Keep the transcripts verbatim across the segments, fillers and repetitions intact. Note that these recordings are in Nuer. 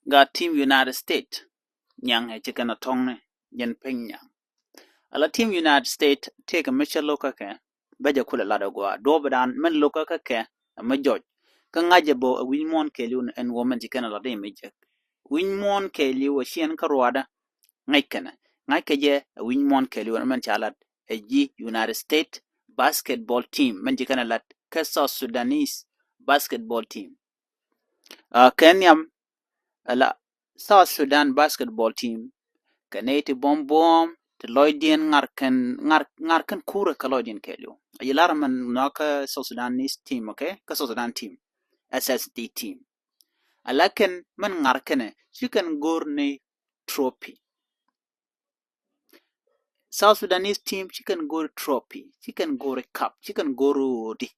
Gat team United States nyaŋ ɛ ci kɛn a tɔŋni jɛn piny nyaŋ. Ala team United States tëëkɛ mi cä lokä kɛ bä jɛ kulɛ lat ɛ gɔaa duɔ̱ɔ̱p dan min lokä kä kɛ ɛ mi jɔc. Kä ŋa̱c jɛ bä ɛ wi̱ny muɔ̱ɔ̱n kɛɛliw ɛn wä min ci kɛn a lat i̱ mi jek. Wi̱ny muɔ̱ɔ̱n kɛɛliw ɛ ciɛn kä ruaadä ŋäc kɛnɛ ŋa̱c kɛ jɛ ɛ wi̱ny muɔ̱ɔ̱n kɛɛliw ɛn min ca lat ɛ ji̱ United States basketball team min ci kɛn a lat kä South Sudanese basketball team. Kɛ nhiam ala South Sudan basketball team kɛ nɛy ti buɔ̱m buɔ̱ɔ̱m ti lɔcdiɛn ŋar kɛn ŋar kɛn kurɛ kɛ lɔcdiɛn kɛɛliw. A yi lar mɛn nɔkä South Sudanese team, okay, kä South Sudan team, S S D team. Ala kɛn mɛn ŋar kɛnɛ ci kɛn go̱r ni trophy. South Sudanese team ci kɛn go̱o̱ri trophy, ci kɛn go̱o̱ri cup, ci kɛn go̱o̱ri ɣöödi.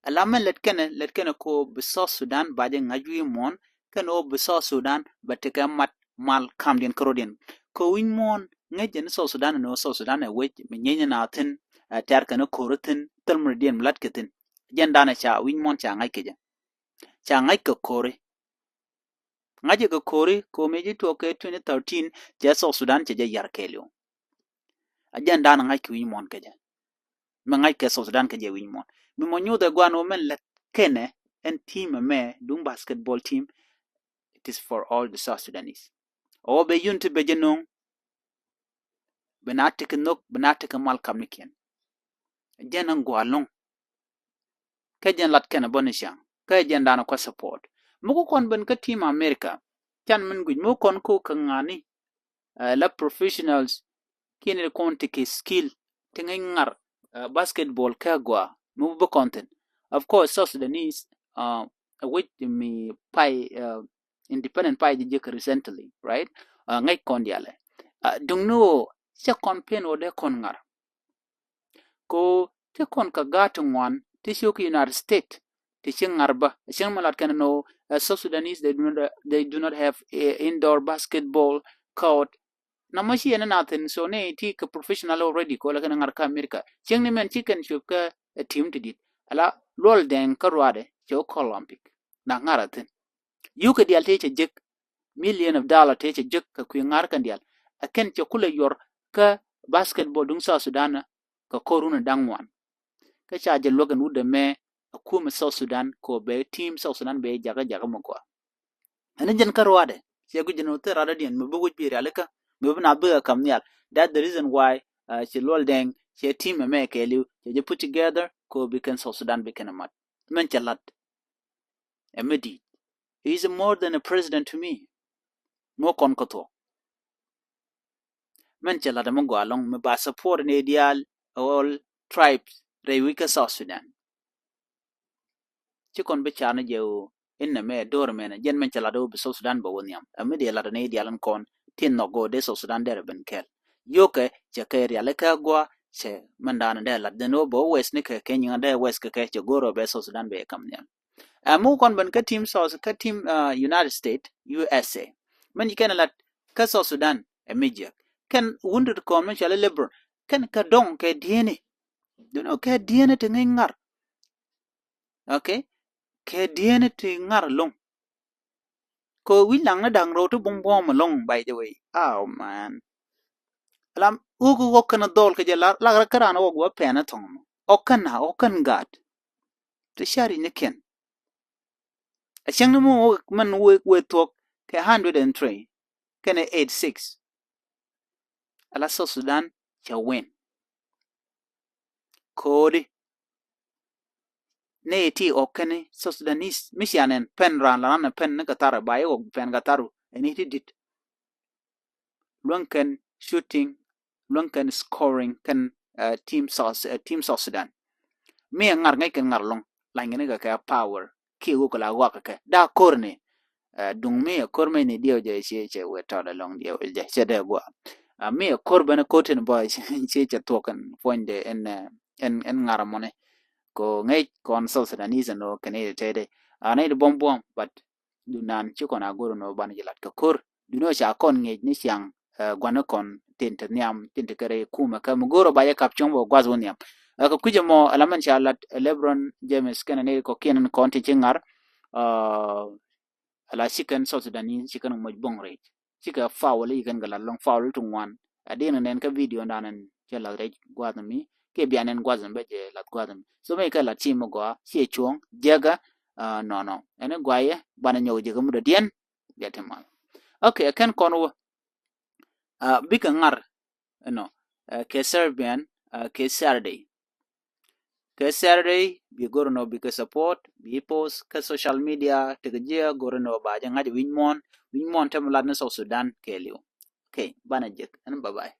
Ala mɛn lɛt kɛnɛ lɛt kɛnɛ ko bi South Sudan ba jɛ ŋa̱c wi̱i̱ muɔ̱ɔ̱n kɛn ɣöö bi South Sudan ba tekɛ mat mal kamdiɛn kärɔ̱diɛn. Kɛ wi̱c muɔ̱ɔ̱n ŋäc jɛ ni South Sudan ni ɣöö South Sudan ɛ wec mi nyienyɛ na thi̱n, ɛ tɛ̈r kɛn ko̱ri thi̱n thil mi ri diɛn mi lat kɛ thi̱n. Jɛn danɛ ca wi̱c muɔ̱ɔ̱n ca ŋa̱c kɛ jɛ, ca ŋa̱c kɛ ko̱ri. Ŋa̱cɛ kɛ ko̱ri ko̱mi ji̱ tuɔɔk kɛ twenty thirteen cɛ South Sudan cɛ jɛ yar kɛɛliw. A jɛn dan ŋa̱c kɛ wi̱ny muɔ̱ɔ̱n kɛ jɛ. Mɛ ŋa̱c kɛ South Sudan kɛ jɛ wi̱ny muɔ̱ɔ̱n mi mɔ nyuuth ɛ guan wä mɛn lät kɛnɛ ɛn team ɛmɛ duŋ basketball team. It is for all the South Sudanese. Ɔ wä bɛ unity bɛ jɛ no̱o̱ŋ. Bɛ na tekɛ nhök bɛ na tekɛ mal kamnikiɛn. Jɛn ɛn gua̱a̱ lo̱ŋ. Kä jɛn lat kɛn a bä ni ciaŋ kä jɛn dan kua support. Muk kɔn ben kä team America. Can min guic muk kɔn ko kä ŋani, uh, la professionals kini kɔn ti ki skill ti ŋäc ŋar, uh, basketball kä gua muk bä kɔn thin. Of course South Sudanese, uh, a wec mi pay, uh, independent pay ji̱ jek recently, right? Uh, ŋäc kɔn dialɛ, uh, duŋ ni wo cɛ kɔn pen wo dee kɔn ŋar. Ko ti kɔn kɛ gaat ti ŋuan ti ciök United States ti ci ŋar bä. Cieŋ mi lat kɛn ni ɣöö, uh, South Sudanese, they do not, uh, they do not have, uh, indoor basketball court. Na mɔ ci yɛn ni na thin so ni ti kɛ professional already ko la kɛn ŋar kä America. Cieŋ ni mɛn ci kɛn ciök kä, uh, team ti dit. Ala Luɔl Dɛŋ kä ruaadɛ cɛ wä kä Olympic. Na ŋar a thin. Yuk kɛ dial tëë cɛ jek, million of dollar tëë cɛ jek kɛ kui̱ ŋa̱r kɛn dial. Ɛ kɛn cɛ kulɛ yuɔr kä basketball duŋ South Sudan kɛ ko̱r run da̱ŋ ŋuan. Kä ca jɛ luäk ɛn wut ɛmɛ ɛ kumɛ South Sudan kɛ ɣöö bɛ team South Sudan bɛ jakä jakä mɛ gɔaa. Ɛn jɛn kä ruaadɛ cɛ guic jɛn wä thil radä diɛn mɛ bi wi̱c bi rialikä mɛ bi na bikɛ kam nhial. That the reason why, uh, cɛ Luɔl Dɛŋ cɛ team ɛmɛ kɛɛliw cɛ jɛ put together kɛ ɣöö bi kɛn South Sudan bi kɛn ɛ mat. Mɛn cɛ lat. Ɛ mi di̱i̱t. He is more than a president to me. Mɔ kɔn kä thuɔ̱k. Mɛn cɛ lat ɛmɔ gɔaa lɔŋ mi ba support ni diaal all tribes rɛy wi̱c kä South Sudan. Ci kɔn bi car ni jɛ ɣöö in nɛ mɛ do̱r mɛnɛ jɛn mɛn cɛ lat ɣöö bi South Sudan bɛ wä nhiam. Ɛ mi dee lat ni diaal in kɔn tin nhɔk ɣöö dee South Sudan derɛ ben kɛl. Yokɛ cɛ kɛ riali kɛ gua cɛ mɛn daanɛ dee lat dhen ɣöö bɛ wä west ni kɛ kɛ nyiŋ dee west kɛ kɛ cɛ go̱r ɣöö bɛ South Sudan bɛ kam nhiam. Ɛ muk kɔn ben kä team South kä team, uh, United States, U S A. Mɛn ji̱ kɛn lat kä South Sudan ɛ mi jiɛk. Kɛn wundit kɔn mɛn cɔal i̱ LeBron. Kɛn kɛ dɔŋ kɛ dieni. Duno kɛ dieni ti ŋi̱ny ŋar. Okay. Kɛ dieni ti ŋar loŋ. Kɛ wi̱c laŋ ni da̱ŋ rɛw ti buɔ̱m buɔ̱m loŋ, by the way. Oh man. Lam wuk wuk kɛn dhɔl kɛ jɛ lar lak rɛ kɛ ran wuk wuk pɛn thɔŋ. Ɔk kɛn na ɔk kɛn gaat. Ti cari ni kɛn. A cäŋ ni mi wuk mɛn wek wek thuɔk kɛ hundred and three kɛn eight six. Ala South Sudan cɛ win. Ko̱o̱di ni ti ɔk kɛn South Sudanese mi cian ɛn pɛn ran la ran pɛn ni kɛ thar ba iwɔk pɛn kɛ thar ɛn iti dit. Luäŋ kɛn shooting, luäŋ kɛn scoring kɛn, uh, team South, uh, team South Sudan. Mi ɛ ŋar ŋäc kɛn ŋar lɔŋ lany kɛn kɛ kɛ power kiɛ wok kɛ la wak kɛ da kor ni. Duŋ mi a kor mɛ ni diɛw jɛ cie cɛ wet tɔt alɔŋ diɛw jɛ cɛ dee gua. Mi a kor bɛn a kor tin bɔ cie cɛ thuɔk ɛn puɔ̱nydɛ ɛn ɛn ŋar mɔni. Ko ŋäc kɔn South Sudanese ɛn ɣöö kɛn i̱ tɛtɛ a nɛy di buɔm buɔm, but dunan ci kɔn a gor ɛn ɣöö ban jɛ lat kɛ kor duno ca kɔn ŋi̱i̱c ni ciaŋ. Gua̱n kɔn tin te nhiam tin te kɛrɛ kumɛ kä mi go̱o̱r ɔ ba jɛ kap cuɔ̱ŋ bɛ gua̱th wä nhiam. Kɛ kui̱c ɛmɔ ɛla mɛn ca lat LeBron James kɛnɛ ni kɔkiɛn kɔn ti ci ŋar. Ala cikɛn South Sudanese cikɛn moc boŋ rɛc. Cikɛ foul i̱ kɛn kɛ lat lɔŋ foul ti ŋuan. A diɛn nɛn kä video dan ɛn cɛ lath rɛc gua̱th mi kiɛ bia nɛn gua̱th mi bɛ jɛ lath gua̱th mi. So mi kɛ lat ci mi gɔaa ciɛ cuɔ̱ŋ jɛkä. Nɔnɔ ɛn i̱ guayɛ banɛ nyɔk jɛ kɛ mudɔ diɛn. Bia ti mal. Okay, kɛn kɔn wä. Bikɛ ŋar ɛnɔ kɛ Serbian kɛ Saturday. Kɛ Saturday bi go̱r ɛnɔ bikɛ support bi post kä social media tekɛ jiɛ go̱r ɛnɔ ba jɛ ŋa̱c wi̱ny muɔ̱ɔ̱n wi̱ny muɔ̱ɔ̱n tɛm lat ni South Sudan kɛɛliw. Okay, banɛ jek ɛn bye bye.